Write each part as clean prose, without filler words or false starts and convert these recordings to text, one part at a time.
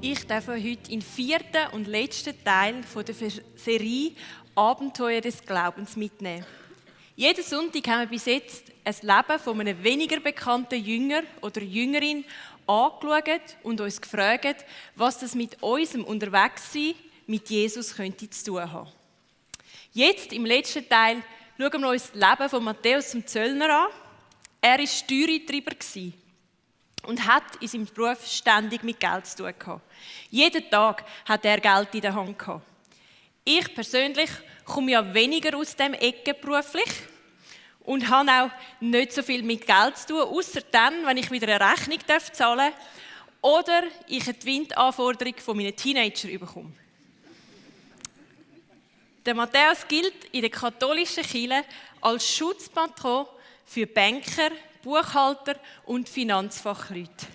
Ich darf heute in den 4. und letzten Teil der Serie Abenteuer des Glaubens mitnehmen. Jeden Sonntag haben wir bis jetzt ein Leben von einem weniger bekannten Jünger oder Jüngerin angeschaut und uns gefragt, was das mit unserem Unterwegssein mit Jesus könnte zu tun haben. Jetzt, im letzten Teil, schauen wir uns das Leben von Matthäus dem Zöllner an. Er war Steuereintreiber und hat in seinem Beruf ständig mit Geld zu tun gehabt. Jeden Tag hat er Geld in der Hand gehabt. Ich persönlich komme ja weniger aus dem Ecke beruflich und habe auch nicht so viel mit Geld zu tun, außer dann, wenn ich wieder eine Rechnung zahlen darf oder ich eine Twint-Anforderung von meinen Teenagern bekomme. Der Matthäus gilt in der katholischen Kirche als Schutzpatron für Banker, Buchhalter und Finanzfachleute.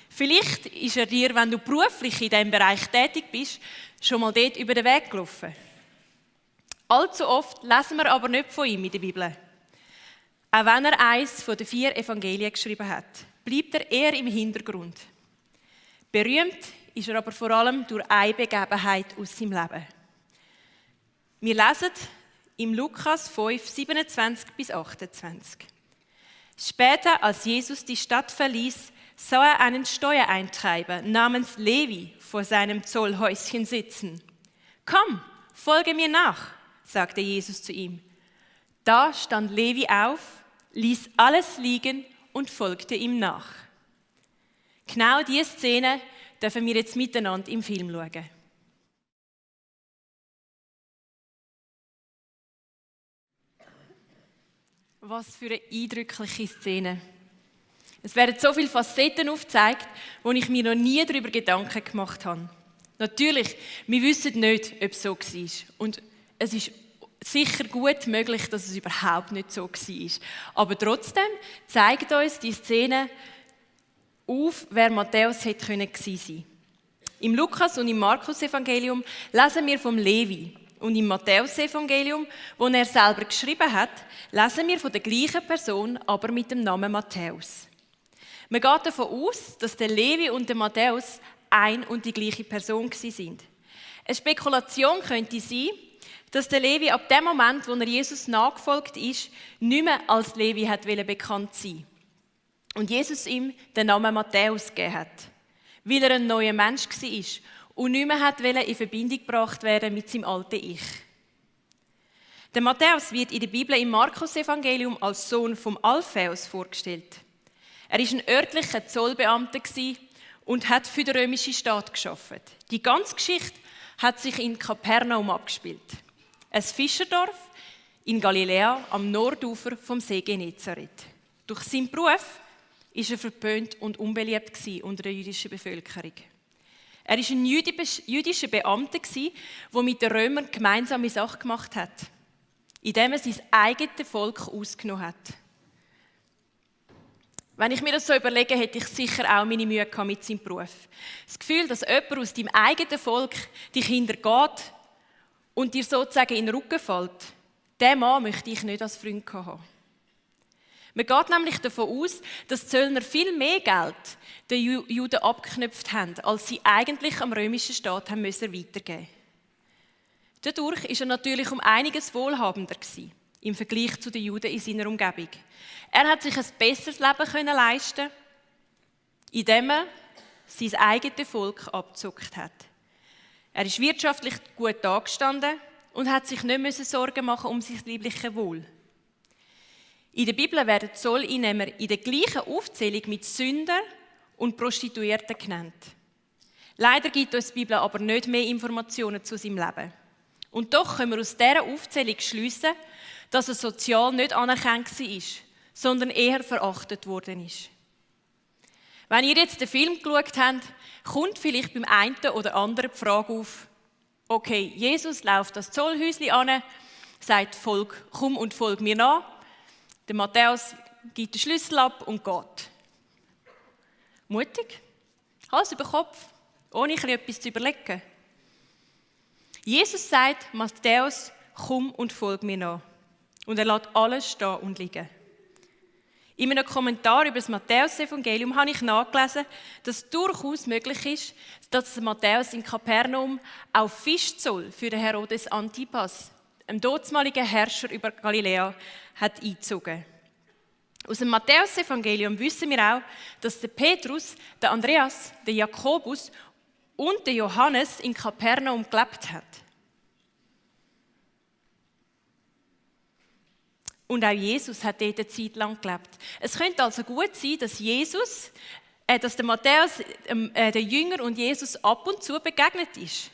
Vielleicht ist er dir, wenn du beruflich in diesem Bereich tätig bist, schon mal dort über den Weg gelaufen. Allzu oft lesen wir aber nicht von ihm in der Bibel. Auch wenn er eines von den 4 Evangelien geschrieben hat, bleibt er eher im Hintergrund. Berühmt ist er aber vor allem durch eine Begebenheit aus seinem Leben. Wir lesen im Lukas 5, 27 bis 28. Später, als Jesus die Stadt verließ, sah er einen Steuereintreiber namens Levi vor seinem Zollhäuschen sitzen. »Komm, folge mir nach«, sagte Jesus zu ihm. Da stand Levi auf, ließ alles liegen und folgte ihm nach. Genau diese Szene dürfen wir jetzt miteinander im Film schauen. Was für eine eindrückliche Szene. Es werden so viele Facetten aufgezeigt, wo ich mir noch nie darüber Gedanken gemacht habe. Natürlich, wir wissen nicht, ob es so war. Und es ist sicher gut möglich, dass es überhaupt nicht so war. Aber trotzdem zeigt uns die Szene auf, wer Matthäus hätte gewesen sein. Im Lukas- und im Markus-Evangelium lesen wir vom Levi. Und im Matthäus-Evangelium, das er selber geschrieben hat, lesen wir von der gleichen Person, aber mit dem Namen Matthäus. Man geht davon aus, dass der Levi und der Matthäus ein und die gleiche Person waren. Eine Spekulation könnte sein, dass der Levi ab dem Moment, wo er Jesus nachgefolgt ist, nicht mehr als Levi bekannt sein und Jesus ihm den Namen Matthäus gegeben hat, weil er ein neuer Mensch war und nicht mehr in Verbindung gebracht werden mit seinem alten Ich. Der Matthäus wird in der Bibel im Markus-Evangelium als Sohn vom Alphaeus vorgestellt. Er war ein örtlicher Zollbeamter und hat für den römischen Staat gearbeitet. Die ganze Geschichte hat sich in Kapernaum abgespielt. Ein Fischerdorf in Galiläa am Nordufer vom See Genezareth. Durch seinen Beruf war er verpönt und unbeliebt unter der jüdischen Bevölkerung. Er war ein jüdischer Beamter, der mit den Römern gemeinsame Sache gemacht hat, indem er sein eigenes Volk ausgenommen hat. Wenn ich mir das so überlege, hätte ich sicher auch meine Mühe gehabt mit seinem Beruf. Das Gefühl, dass jemand aus deinem eigenen Volk dich hintergeht und dir sozusagen in den Rücken fällt, diesen Mann möchte ich nicht als Freund haben. Man geht nämlich davon aus, dass die Zöllner viel mehr Geld den Juden abgeknüpft haben, als sie eigentlich am römischen Staat haben weitergeben mussten. Dadurch war er natürlich um einiges wohlhabender im Vergleich zu den Juden in seiner Umgebung. Er hat sich ein besseres Leben leisten, indem er sein eigenes Volk abgezockt hat. Er ist wirtschaftlich gut dagestanden und hat sich nicht Sorgen machen um sein liebliches Wohl. In der Bibel werden Zolleinnehmer in der gleichen Aufzählung mit Sündern und Prostituierten genannt. Leider gibt uns die Bibel aber nicht mehr Informationen zu seinem Leben. Und doch können wir aus dieser Aufzählung schliessen, dass er sozial nicht anerkannt war, sondern eher verachtet worden ist. Wenn ihr jetzt den Film geschaut habt, kommt vielleicht beim einen oder anderen die Frage auf, okay, Jesus läuft das Zollhäuschen an, sagt, komm und folg mir nach. Der Matthäus gibt den Schlüssel ab und geht. Mutig, Hals über Kopf, ohne etwas zu überlegen. Jesus sagt, Matthäus, komm und folg mir nach. Und er lässt alles stehen und liegen. In einem Kommentar über das Matthäus-Evangelium habe ich nachgelesen, dass es durchaus möglich ist, dass Matthäus in Kapernaum auch Fischzoll für den Herodes Antipas, einem dortmaligen Herrscher über Galiläa, hat eingezogen. Aus dem Matthäus-Evangelium wissen wir auch, dass der Petrus, der Andreas, der Jakobus und der Johannes in Kapernaum gelebt hat. Und auch Jesus hat dort eine Zeit lang gelebt. Es könnte also gut sein, dass der Matthäus, der Jünger und Jesus ab und zu begegnet ist.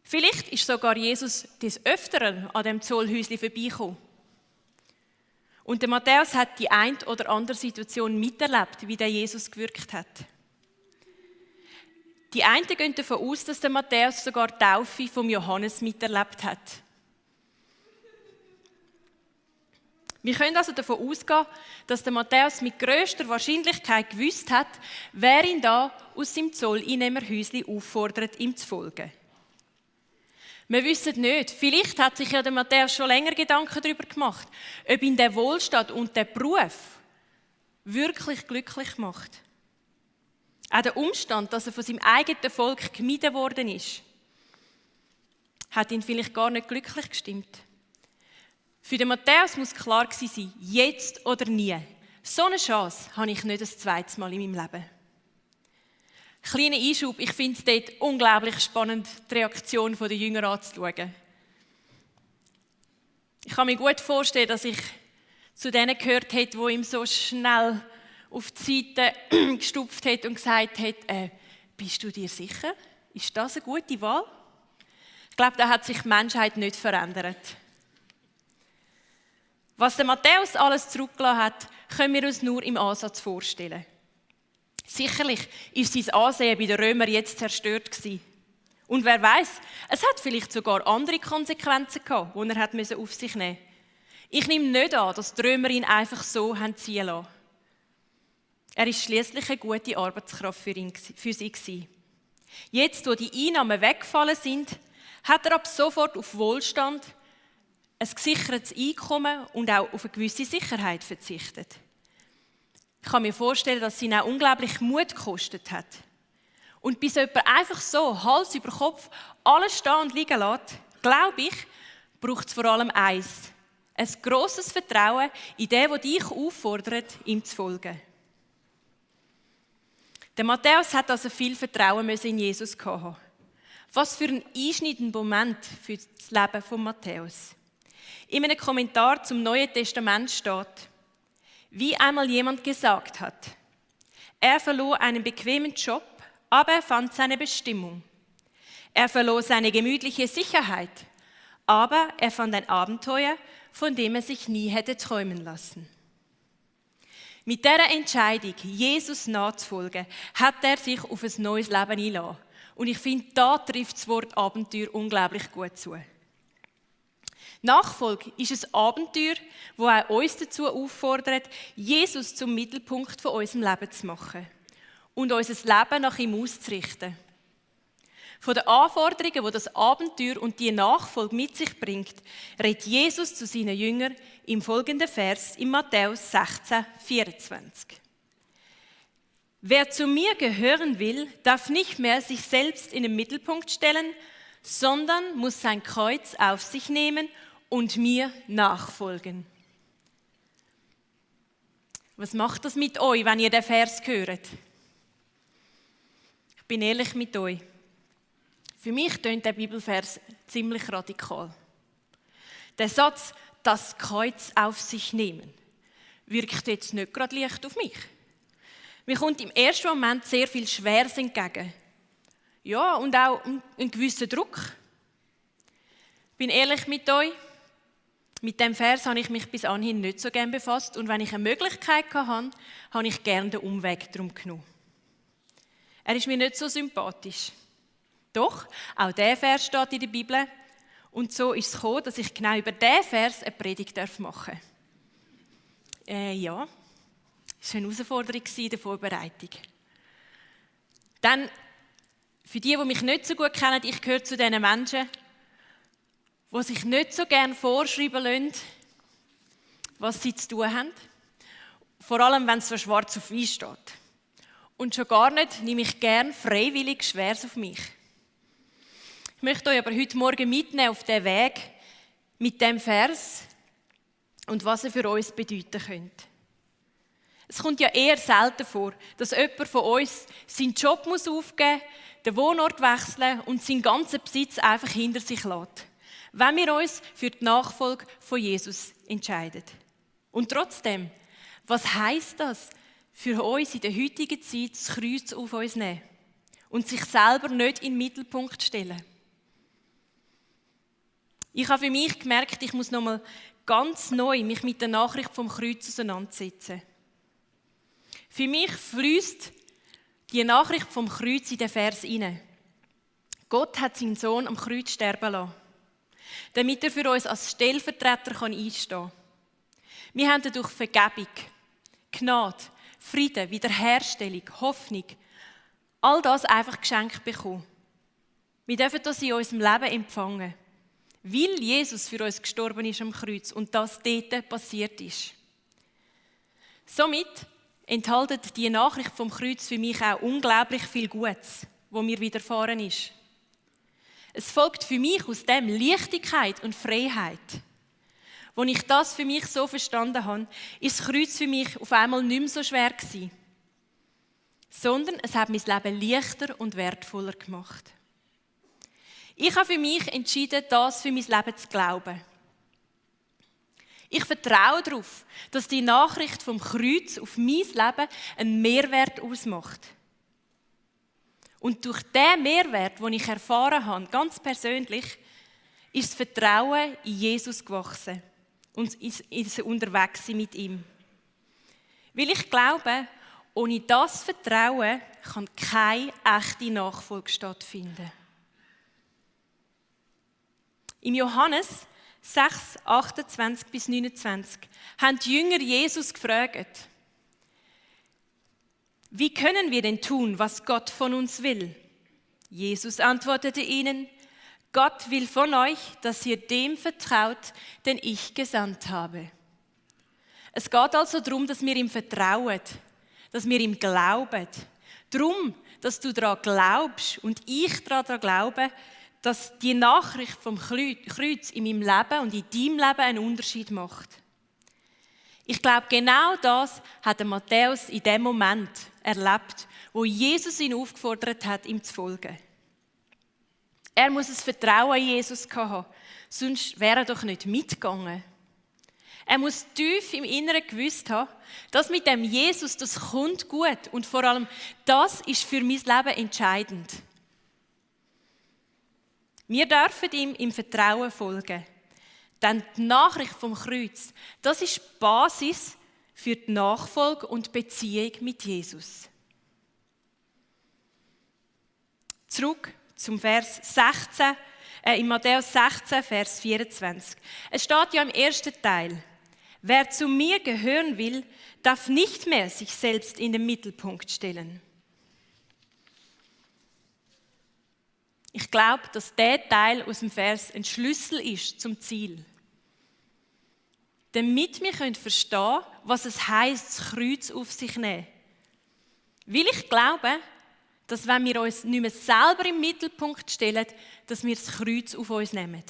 Vielleicht ist sogar Jesus des Öfteren an dem Zollhäuschen vorbeigekommen. Und der Matthäus hat die ein oder andere Situation miterlebt, wie der Jesus gewirkt hat. Die einen gehen davon aus, dass der Matthäus sogar die Taufe vom Johannes miterlebt hat. Wir können also davon ausgehen, dass der Matthäus mit grösster Wahrscheinlichkeit gewusst hat, wer ihn da aus seinem Zolleinnehmerhäuschen auffordert, ihm zu folgen. Wir wissen nicht, vielleicht hat sich ja der Matthäus schon länger Gedanken darüber gemacht, ob ihn der Wohlstand und der Beruf wirklich glücklich macht. Auch der Umstand, dass er von seinem eigenen Volk gemieden worden ist, hat ihn vielleicht gar nicht glücklich gestimmt. Für den Matthäus muss klar gewesen sein, jetzt oder nie. So eine Chance habe ich nicht das zweite Mal in meinem Leben. Kleiner Einschub, ich finde es dort unglaublich spannend, die Reaktion der Jünger anzuschauen. Ich kann mir gut vorstellen, dass ich zu denen gehört hätte, die ihm so schnell auf die Seite gestupft hat und gesagt hat, bist du dir sicher? Ist das eine gute Wahl? Ich glaube, da hat sich die Menschheit nicht verändert. Was der Matthäus alles zurückgelassen hat, können wir uns nur im Ansatz vorstellen. Sicherlich ist sein Ansehen bei den Römern jetzt zerstört gewesen. Und wer weiß, es hat vielleicht sogar andere Konsequenzen gehabt, die er auf sich nehmen musste. Ich nehme nicht an, dass die Römer ihn einfach so ziehen lassen. Er ist schließlich eine gute Arbeitskraft für sie gewesen. Jetzt, wo die Einnahmen weggefallen sind, hat er ab sofort auf Wohlstand, ein gesichertes Einkommen und auch auf eine gewisse Sicherheit verzichtet. Ich kann mir vorstellen, dass es ihn auch unglaublich Mut gekostet hat. Und bis jemand einfach so, Hals über Kopf, alles stehen und liegen lässt, glaube ich, braucht es vor allem eins: ein grosses Vertrauen in den, der dich auffordert, ihm zu folgen. Der Matthäus hat also viel Vertrauen in Jesus haben. Was für ein einschneidender Moment für das Leben von Matthäus. In einem Kommentar zum Neuen Testament steht: Wie einmal jemand gesagt hat, er verlor einen bequemen Job, aber er fand seine Bestimmung. Er verlor seine gemütliche Sicherheit, aber er fand ein Abenteuer, von dem er sich nie hätte träumen lassen. Mit dieser Entscheidung, Jesus nachzufolgen, hat er sich auf ein neues Leben eingelassen. Und ich finde, da trifft das Wort Abenteuer unglaublich gut zu. Nachfolge ist ein Abenteuer, das auch uns dazu auffordert, Jesus zum Mittelpunkt von unserem Leben zu machen und unser Leben nach ihm auszurichten. Von den Anforderungen, die das Abenteuer und die Nachfolge mit sich bringt, redet Jesus zu seinen Jüngern im folgenden Vers in Matthäus 16, 24. Wer zu mir gehören will, darf nicht mehr sich selbst in den Mittelpunkt stellen, sondern muss sein Kreuz auf sich nehmen und mir nachfolgen. Was macht das mit euch, wenn ihr den Vers hört? Ich bin ehrlich mit euch. Für mich tönt der Bibelvers ziemlich radikal. Der Satz, das Kreuz auf sich nehmen, wirkt jetzt nicht gerade leicht auf mich. Mir kommt im ersten Moment sehr viel Schweres entgegen. Ja, und auch ein gewisser Druck. Ich bin ehrlich mit euch, mit dem Vers habe ich mich bis anhin nicht so gerne befasst und wenn ich eine Möglichkeit hatte, habe ich gerne den Umweg darum genommen. Er ist mir nicht so sympathisch. Doch, auch dieser Vers steht in der Bibel und so ist es gekommen, dass ich genau über diesen Vers eine Predigt machen darf. Ja, das war eine Herausforderung in der Vorbereitung. Dann, für die mich nicht so gut kennen, ich gehöre zu diesen Menschen, die sich nicht so gerne vorschreiben lassen, was sie zu tun haben. Vor allem, wenn es so schwarz auf weiß steht. Und schon gar nicht nehme ich gern freiwillig Schweres auf mich. Ich möchte euch aber heute Morgen mitnehmen auf den Weg mit dem Vers und was er für uns bedeuten könnte. Es kommt ja eher selten vor, dass jemand von uns seinen Job aufgeben muss, den Wohnort wechseln und seinen ganzen Besitz einfach hinter sich lässt, wenn wir uns für die Nachfolge von Jesus entscheiden. Und trotzdem, was heisst das für uns in der heutigen Zeit, das Kreuz auf uns nehmen und sich selber nicht in den Mittelpunkt stellen? Ich habe für mich gemerkt, ich muss nochmal ganz neu mich mit der Nachricht vom Kreuz auseinandersetzen. Für mich fließt die Nachricht vom Kreuz in den Vers hinein. Gott hat seinen Sohn am Kreuz sterben lassen, damit er für uns als Stellvertreter einstehen kann. Wir haben dadurch Vergebung, Gnade, Frieden, Wiederherstellung, Hoffnung, all das einfach geschenkt bekommen. Wir dürfen das in unserem Leben empfangen, weil Jesus für uns gestorben ist am Kreuz und das dort passiert ist. Somit enthält die Nachricht vom Kreuz für mich auch unglaublich viel Gutes, wo mir widerfahren ist. Es folgt für mich aus dem Leichtigkeit und Freiheit. Als ich das für mich so verstanden habe, ist das Kreuz für mich auf einmal nicht mehr so schwer gewesen, sondern es hat mein Leben leichter und wertvoller gemacht. Ich habe für mich entschieden, das für mein Leben zu glauben. Ich vertraue darauf, dass die Nachricht vom Kreuz auf mein Leben einen Mehrwert ausmacht. Und durch diesen Mehrwert, den ich erfahren habe, ganz persönlich, ist das Vertrauen in Jesus gewachsen und ist unterwegs mit ihm. Weil ich glaube, ohne das Vertrauen kann keine echte Nachfolge stattfinden. Im Johannes 6, 28 bis 29 haben die Jünger Jesus gefragt: Wie können wir denn tun, was Gott von uns will? Jesus antwortete ihnen: Gott will von euch, dass ihr dem vertraut, den ich gesandt habe. Es geht also darum, dass wir ihm vertrauen, dass wir ihm glauben. Darum, dass du daran glaubst und ich daran glaube, dass die Nachricht vom Kreuz in meinem Leben und in deinem Leben einen Unterschied macht. Ich glaube, genau das hat Matthäus in dem Moment erlebt, wo Jesus ihn aufgefordert hat, ihm zu folgen. Er muss ein Vertrauen in Jesus haben, sonst wäre er doch nicht mitgegangen. Er muss tief im Inneren gewusst haben, dass mit dem Jesus, das kommt gut und vor allem, das ist für mein Leben entscheidend. Wir dürfen ihm im Vertrauen folgen. Denn die Nachricht vom Kreuz, das ist die Basis für die Nachfolge und die Beziehung mit Jesus. Zurück zum Vers 16, in Matthäus 16, Vers 24. Es steht ja im ersten Teil: Wer zu mir gehören will, darf nicht mehr sich selbst in den Mittelpunkt stellen. Ich glaube, dass dieser Teil aus dem Vers ein Schlüssel ist zum Ziel. Damit wir verstehen können, was es heisst, das Kreuz auf sich nehmen. Weil ich glaube, dass wenn wir uns nicht mehr selber im Mittelpunkt stellen, dass wir das Kreuz auf uns nehmen.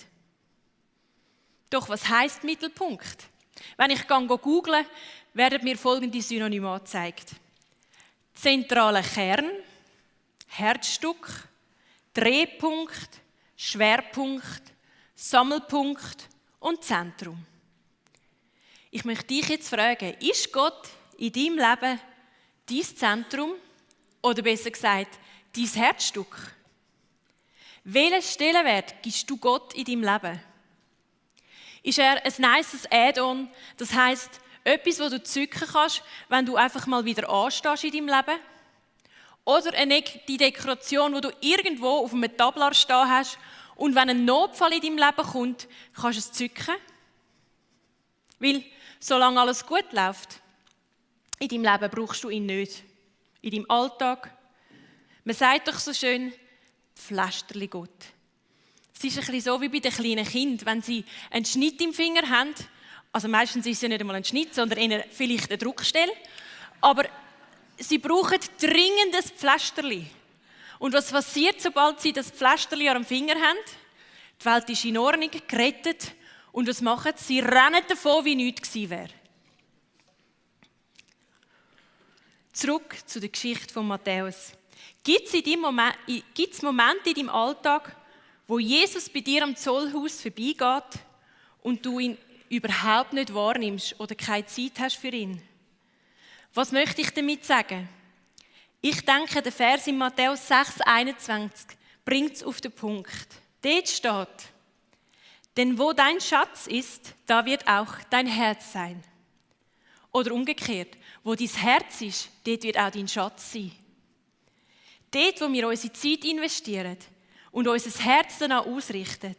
Doch was heisst Mittelpunkt? Wenn ich google, werden mir folgende Synonyme angezeigt: zentraler Kern, Herzstück, Drehpunkt, Schwerpunkt, Sammelpunkt und Zentrum. Ich möchte dich jetzt fragen, ist Gott in deinem Leben dein Zentrum oder besser gesagt, dein Herzstück? Welchen Stellenwert gibst du Gott in deinem Leben? Ist er ein nices Add-on, das heisst, etwas, das du zücken kannst, wenn du einfach mal wieder anstehst in deinem Leben? Oder die Dekoration, die du irgendwo auf einem Tablar stehen hast und wenn ein Notfall in deinem Leben kommt, kannst du es zücken? Weil, solange alles gut läuft, in deinem Leben brauchst du ihn nicht. In deinem Alltag. Man sagt doch so schön, Pflasterli Gott. Es ist ein bisschen so wie bei den kleinen Kindern, wenn sie einen Schnitt im Finger haben Also meistens ist es ja nicht einmal ein Schnitt, sondern eher vielleicht eine Druckstelle. Aber sie brauchen dringend ein Pflasterli. Und was passiert, sobald sie das Pflasterli am Finger haben? Die Welt ist in Ordnung, gerettet. Und was machen sie? Sie rennen davon, wie nichts gewesen wäre. Zurück zu der Geschichte von Matthäus. Gibt es Momente in deinem Alltag, wo Jesus bei dir am Zollhaus vorbeigeht und du ihn überhaupt nicht wahrnimmst oder keine Zeit hast für ihn? Was möchte ich damit sagen? Ich denke, der Vers in Matthäus 6,21 bringt es auf den Punkt. Dort steht: Denn wo dein Schatz ist, da wird auch dein Herz sein. Oder umgekehrt, wo dein Herz ist, dort wird auch dein Schatz sein. Dort, wo wir unsere Zeit investieren und unser Herz danach ausrichten,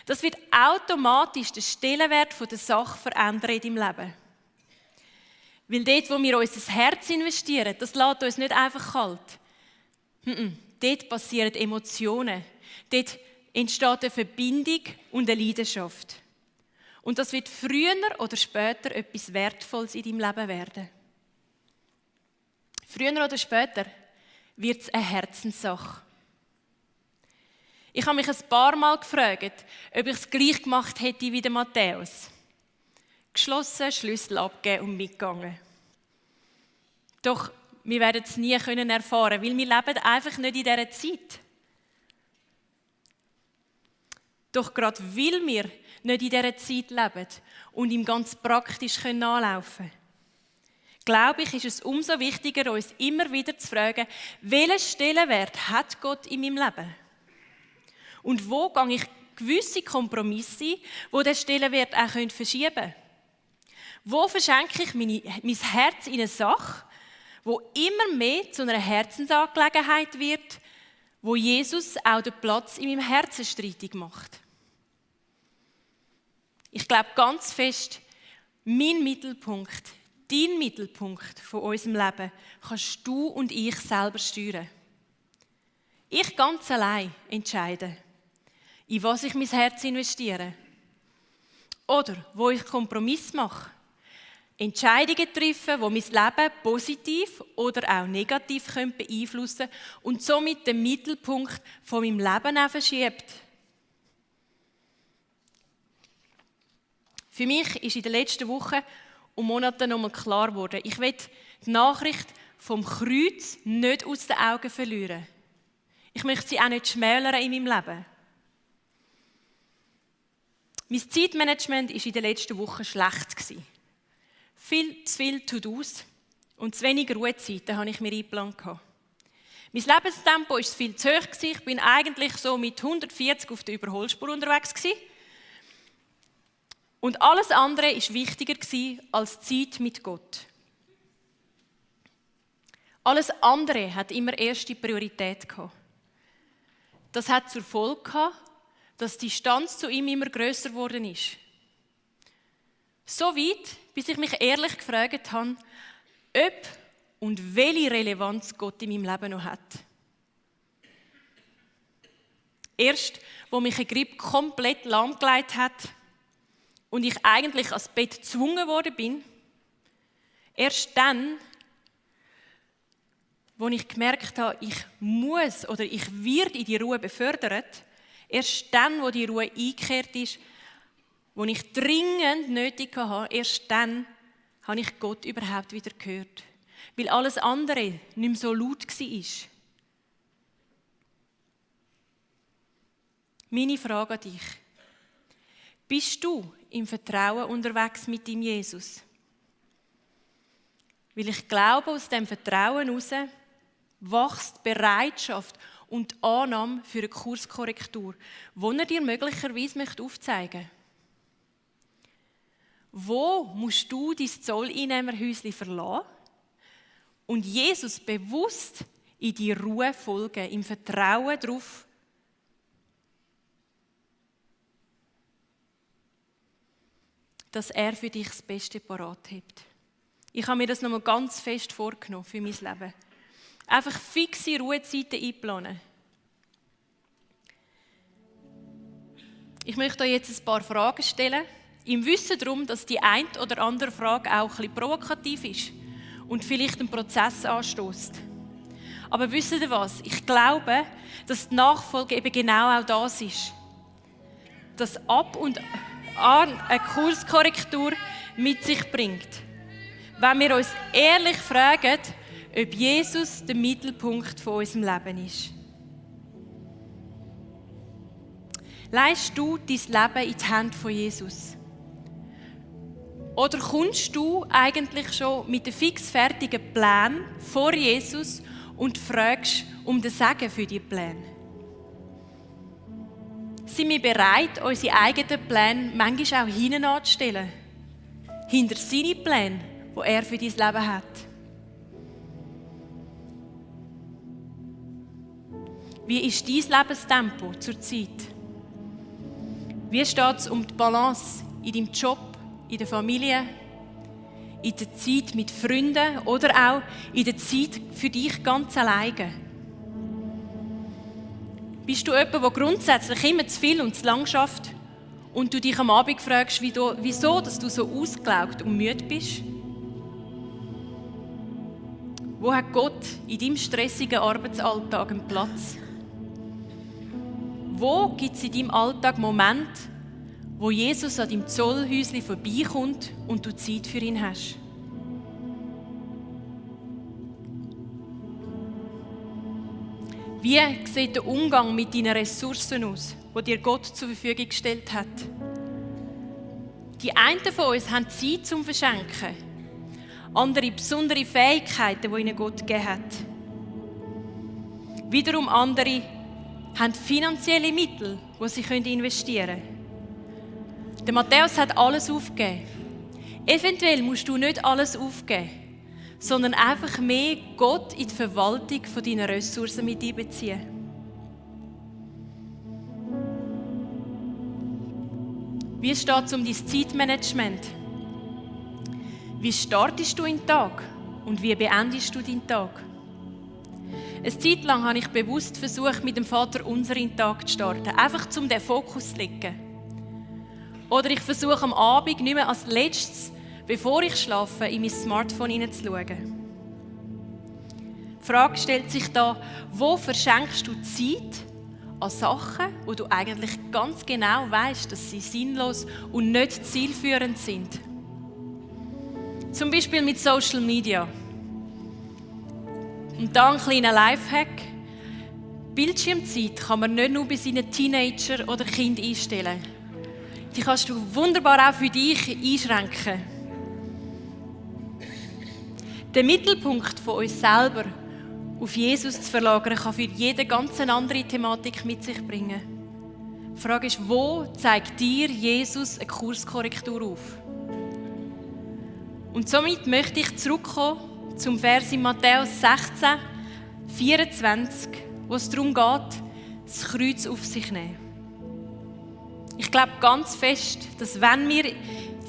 das wird automatisch den Stellenwert der Sache verändern in deinem Leben. Weil dort, wo wir unser Herz investieren, das lässt uns nicht einfach kalt. Dort passieren Emotionen. Dort entsteht eine Verbindung und eine Leidenschaft. Und das wird früher oder später etwas Wertvolles in deinem Leben werden. Früher oder später wird es eine Herzenssache. Ich habe mich ein paar Mal gefragt, ob ich es gleich gemacht hätte wie der Matthäus. Geschlossen, Schlüssel abgeben und mitgegangen. Doch wir werden es nie erfahren, weil wir leben einfach nicht in dieser Zeit. Doch gerade weil wir nicht in dieser Zeit leben und ihm ganz praktisch anlaufen können, glaube ich, ist es umso wichtiger, uns immer wieder zu fragen, welchen Stellenwert hat Gott in meinem Leben? Und wo gehe ich gewisse Kompromisse ein, die den Stellenwert auch verschieben können? Wo verschenke ich mein Herz in eine Sache, wo immer mehr zu einer Herzensangelegenheit wird, wo Jesus auch den Platz in meinem Herzen streitig macht? Ich glaube ganz fest, mein Mittelpunkt, dein Mittelpunkt von unserem Leben kannst du und ich selber steuern. Ich ganz allein entscheide, in was ich mein Herz investiere. Oder wo ich Kompromiss mache. Entscheidungen treffen, die mein Leben positiv oder auch negativ beeinflussen können und somit den Mittelpunkt von meinem Leben auch verschiebt. Für mich ist in den letzten Wochen und Monaten nochmal klar geworden, ich will die Nachricht vom Kreuz nicht aus den Augen verlieren. Ich möchte sie auch nicht schmälern in meinem Leben. Mein Zeitmanagement war in den letzten Wochen schlecht. Viel zu viele To-Dos und zu wenig Ruhezeiten habe ich mir eingeplant. Mein Lebenstempo war viel zu hoch. Ich bin eigentlich so mit 140 auf der Überholspur unterwegs. Und alles andere war wichtiger als Zeit mit Gott. Alles andere hat immer erste Priorität gehabt. Das hat zur Folge gehabt, dass die Distanz zu ihm immer grösser geworden ist. So weit, bis ich mich ehrlich gefragt habe, ob und welche Relevanz Gott in meinem Leben noch hat. Erst, wo mich eine Grippe komplett lahmgelegt hat und ich eigentlich ans Bett gezwungen worden bin, erst dann, wo ich gemerkt habe, ich muss oder ich werde in die Ruhe befördert, erst dann, wo die Ruhe eingekehrt ist, wo ich dringend nötig hatte, erst dann habe ich Gott überhaupt wieder gehört. Weil alles andere nicht mehr so laut war. Meine Frage an dich. Bist du im Vertrauen unterwegs mit dem Jesus? Weil ich glaube, aus dem Vertrauen heraus wächst die Bereitschaft und die Annahme für eine Kurskorrektur, die er dir möglicherweise aufzeigen möchte. Wo musst du dein Zolleinnehmerhäuschen verlassen und Jesus bewusst in die Ruhe folgen, im Vertrauen darauf, dass er für dich das Beste parat hat. Ich habe mir das nochmal ganz fest vorgenommen für mein Leben. Einfach fixe Ruhezeiten einplanen. Ich möchte euch jetzt ein paar Fragen stellen. Im Wissen darum, dass die eine oder andere Frage auch ein bisschen provokativ ist und vielleicht einen Prozess anstößt. Aber wisst ihr was? Ich glaube, dass die Nachfolge eben genau auch das ist. Dass ab und an eine Kurskorrektur mit sich bringt. Wenn wir uns ehrlich fragen, ob Jesus der Mittelpunkt von unserem Leben ist. Leihst du dein Leben in die Hände von Jesus? Oder kommst du eigentlich schon mit den fixfertigen Plänen vor Jesus und fragst um den Segen für die Pläne? Sind wir bereit, unsere eigenen Pläne manchmal auch hinten anzustellen? Hinter seine Pläne, die er für dein Leben hat? Wie ist dein Lebenstempo zurzeit? Wie steht es um die Balance in deinem Job, in der Familie, in der Zeit mit Freunden oder auch in der Zeit für dich ganz alleine? Bist du jemand, der grundsätzlich immer zu viel und zu lang schafft und du dich am Abend fragst, wieso dass du so ausgelaugt und müde bist? Wo hat Gott in deinem stressigen Arbeitsalltag einen Platz? Wo gibt es in deinem Alltag Momente, wo Jesus an deinem Zollhäuschen vorbeikommt und du Zeit für ihn hast? Wie sieht der Umgang mit deinen Ressourcen aus, die dir Gott zur Verfügung gestellt hat? Die einen von uns haben Zeit zum Verschenken, andere besondere Fähigkeiten, die ihnen Gott gegeben hat. Wiederum andere haben finanzielle Mittel, die sie investieren können. Der Matthäus hat alles aufgegeben. Eventuell musst du nicht alles aufgeben, sondern einfach mehr Gott in die Verwaltung deiner Ressourcen mit einbeziehen. Wie steht es um dein Zeitmanagement? Wie startest du in den Tag und wie beendest du deinen Tag? Eine Zeit lang habe ich bewusst versucht, mit dem Vater unser in den Tag zu starten, einfach um den Fokus zu legen. Oder ich versuche am Abend nicht mehr als Letztes, bevor ich schlafe, in mein Smartphone hineinzuschauen. Die Frage stellt sich da, wo verschenkst du Zeit an Sachen, wo du eigentlich ganz genau weißt, dass sie sinnlos und nicht zielführend sind? Zum Beispiel mit Social Media. Und da ein kleiner Lifehack. Bildschirmzeit kann man nicht nur bei seinen Teenager oder Kind einstellen. Die kannst du wunderbar auch für dich einschränken. Den Mittelpunkt von uns selber auf Jesus zu verlagern, kann für jeden ganz eine andere Thematik mit sich bringen. Die Frage ist, wo zeigt dir Jesus eine Kurskorrektur auf? Und somit möchte ich zurückkommen zum Vers in Matthäus 16, 24, wo es darum geht, das Kreuz auf sich zu nehmen. Ich glaube ganz fest, dass wenn wir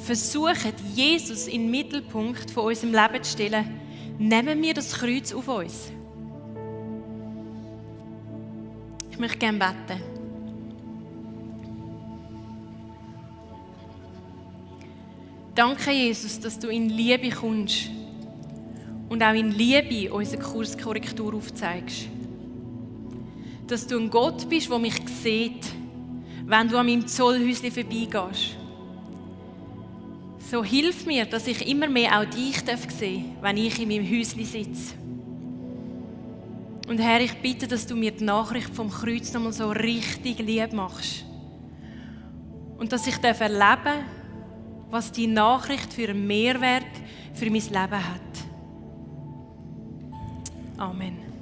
versuchen, Jesus in den Mittelpunkt von unserem Leben zu stellen, nehmen wir das Kreuz auf uns. Ich möchte gerne beten. Danke, Jesus, dass du in Liebe kommst und auch in Liebe unsere Kurskorrektur aufzeigst. Dass du ein Gott bist, der mich sieht, wenn du an meinem Zollhäuschen vorbeigehst. So hilf mir, dass ich immer mehr auch dich sehen darf, wenn ich in meinem Häuschen sitze. Und Herr, ich bitte, dass du mir die Nachricht vom Kreuz nochmal so richtig lieb machst. Und dass ich erleben darf, was die Nachricht für einen Mehrwert für mein Leben hat. Amen.